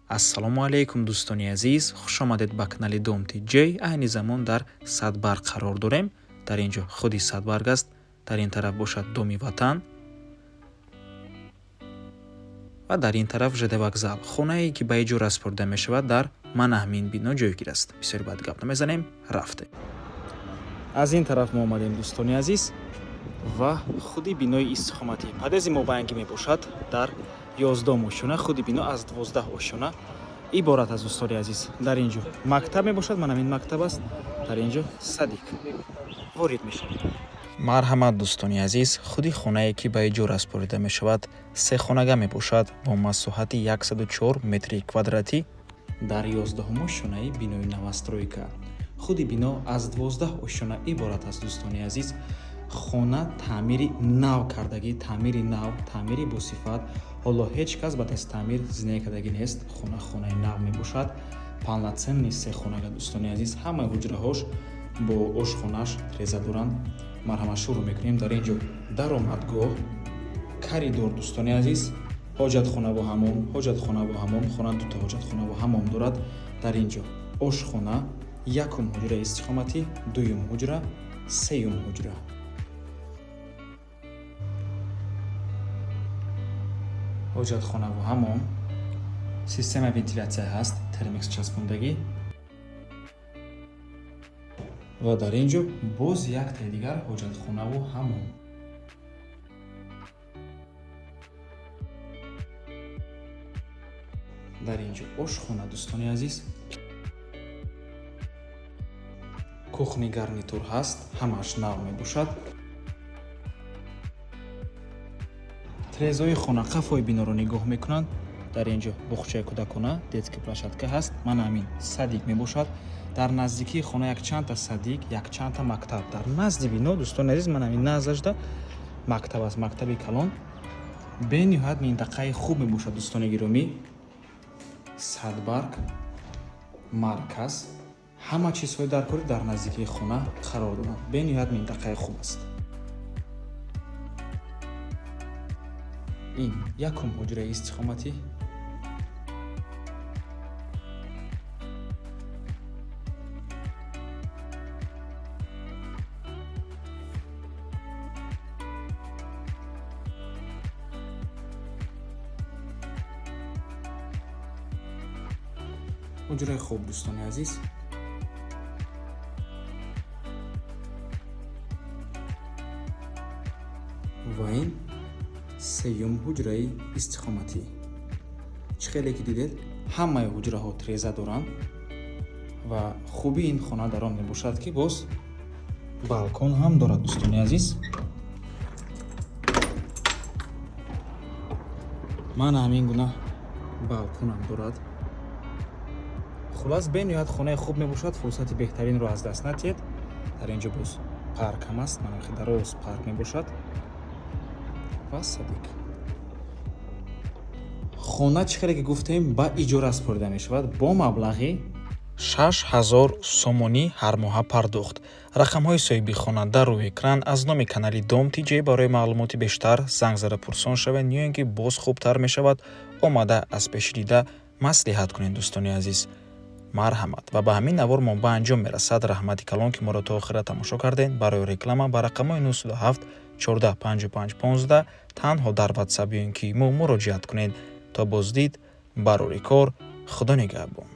Ассалому алайкум, дӯстони азиз, хушомадед ба канали Дом ТJ. Айни замон дар Садбарг қарор дорем. Дар ин ҷо худи Садбарг аст, дар ин тараф бошад Доми Ватан ва дар ин тараф ЖД вокзал. Хонае, ки ба иҷора супорида мешавад, дар мана ҳамин бино ҷойгир аст. Бисёри баъд гап намезанем, рафтем. Аз ин тараф мо омадем, дӯстони азиз, ва худи бинои истиқоматӣ подъезди мобайнгӣ мебошад дар 11-ум ошёна. Худи бино аз 12 ошёна иборат аст, дӯстони азиз. Дар ин ҷо мактаб мебошад, мана ҳамин мактаб аст, дар ин ҷо садик. Ворид мешавем. Марҳамат, дӯстони азиз, худи хонае, ки ба иҷора супорида мешавад, сехонага мебошад бо масоҳати 104 метри квадратӣ дар 11-ум ошёнаи бинои новостройка. Худи бино аз 12 ошёна иборат аст, дӯстони азиз. Хона таъмири нав кардагӣ, таъмири нав, таъмири босифат. Ҳоло ҳеҷ кас баъд аз таъмир зиндагӣ кардагӣ нест. Хона хонаи нав мебошад, полноценный сехонага, дӯстони азиз. Ҳамаи ҳуҷраҳош бо ошхонааш треза доранд. Марҳамат, шурӯъ мекунем. Дар ин ҷо даромадгоҳ, коридор, дӯстони азиз, ҳоҷатхона бо ҳамом, ҳоҷатхона бо ҳамом. Хона дута ҳоҷатхона бо ҳамом дорад. Дар ин ҷо ошхона, якум ҳуҷраи истиқоматӣ, дуюм ҳуҷра, сеюм ҳуҷра, ҳоҷатхона бо ҳамом, системаи вентилятсия ҳаст, термикс часпондагӣ. Ва дар ин ҷо боз яктаи дигар ҳоҷатхонаву ҳамом. Дар ин ҷо ошхона, дӯстони азиз, кухни гарнитур ҳаст, ҳамааш нав мебошад. Трезои хона қафои биноро нигоҳ мекунанд. Дар ин ҷо буғчаи кӯдакона, детский площадка ҳаст. Мана ҳамин садик мебошад. Дар наздикии хона якчандта садик, якчандта мактаб дар назди бино, дӯстони азиз. Мана ҳамин наздашда мактаб аст, мактаби калон. Бениҳоят минтақаи хуб мебошад, дӯстони гиромӣ. Садбарг марказ, ҳама чизҳои даркорӣ дар наздикии хона қарор доранд. Бениҳоят минтақаи хуб аст. Ин якум ҳуҷраи истиқоматӣ, ҳуҷраи хоб, дӯстони азиз. Ва ин сеюм ҳуҷраи истиқоматӣ. Чӣ хеле ки дидед, ҳамаи ҳуҷраҳо треза доранд ва хубии ин хона дар он мебошад, ки боз балкон ҳам дорад, дӯстони азиз. Мана ҳамин гуна балконам дорад. Хулас, бениҳоят хонаи хуб мебошад. Фурсати беҳтаринро аз даст натиҳед. Дар ин ҷо боз парк ҳам аст, мана дароз парк мебошад ва садик. Хона, чӣ хеле ки гуфтем, ба иҷора супорида мешавад бо маблағи 6000 сомонӣ ҳармоҳа пардохт. Рақамҳои соҳиби хона дар рӯи экран. Аз номи канали Дом ТJ барои маълумоти бештар занг зада пурсон шавед ё ин ки боз хубтар мешавад, омада аз пеши дида маслиҳат кунед, дӯстони азиз. Марҳамат, ва ба ҳамин навор мо ба анҷом мерасад. Раҳмати калон, ки моро то охира тамошо кардед. Барои реклама ба рақамҳои 907 14 55 15 танҳо дар ватсап ё ин ки имо муроҷиат кунед. То боздид, барори кор, Худо нигаҳбон.